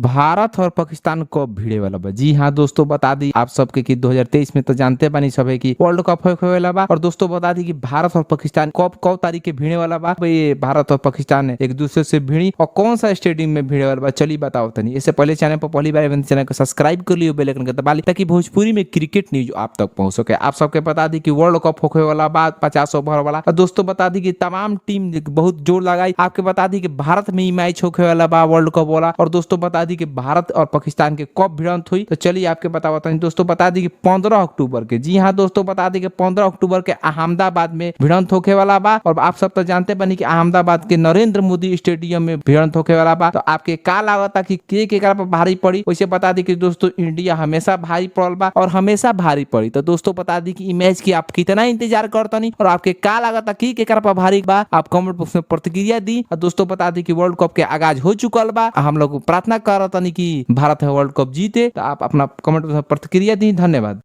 भारत और पाकिस्तान कब भिड़े वाला बा। जी हाँ दोस्तों, बता दी आप सबके कि 2023 में तो जानते बानी सब कि वर्ल्ड कप होए वाला बा। और दोस्तों बता दी कि भारत और पाकिस्तान कब कब तारीख के भिड़े वाला बा। ये भारत और पाकिस्तान एक दूसरे से भिड़ी और कौन सा स्टेडियम में भिड़े वाला बा, चलिए बताओ तनी। इससे पहले चैनल पर पहली बार चैनल को सब्सक्राइब कर लियो, बेल आइकन के दबा ली ताकि भोजपुरी में क्रिकेट न्यूज आप तक पहुंच सके। आप सबके बता दी कि वर्ल्ड कप होखे वाला बा 50 ओवर वाला। और दोस्तों बता दी कि तमाम टीम बहुत जोर लगाई। आपके बता दी कि भारत में ही मैच होखे वाला बा वर्ल्ड कप वाला। और दोस्तों बता दी कि भारत और पाकिस्तान के कब भिड़ंत हुई, तो चलिए आपके बतावत। दोस्तों बता दी कि 15 अक्टूबर के, जी हाँ दोस्तों बता दी कि 15 अक्टूबर के अहमदाबाद में भिड़ंत होखे वाला बा। और आप सब तो जानते बनी कि अहमदाबाद के नरेंद्र मोदी स्टेडियम में भिड़ंत होखे वाला बा। तो आपके का लागता कि के केकरा पर भारी पड़ी। वैसे बता दी कि दोस्तों इंडिया हमेशा भारी पड़ल बा और हमेशा भारी पड़ी। तो दोस्तों बता दी कि मैच की आप कितना इंतजार करतनी और आपके का लागता कि केकरा पर भारी बा, आप कमेंट बॉक्स में प्रतिक्रिया दी। और दोस्तों बता दी कि वर्ल्ड कप के आगाज हो चुकल बा, हम लोग प्रार्थना करतनी कि भारत वर्ल्ड कप जीते। तो आप अपना कमेंट बॉक्स में प्रतिक्रिया दी। धन्यवाद।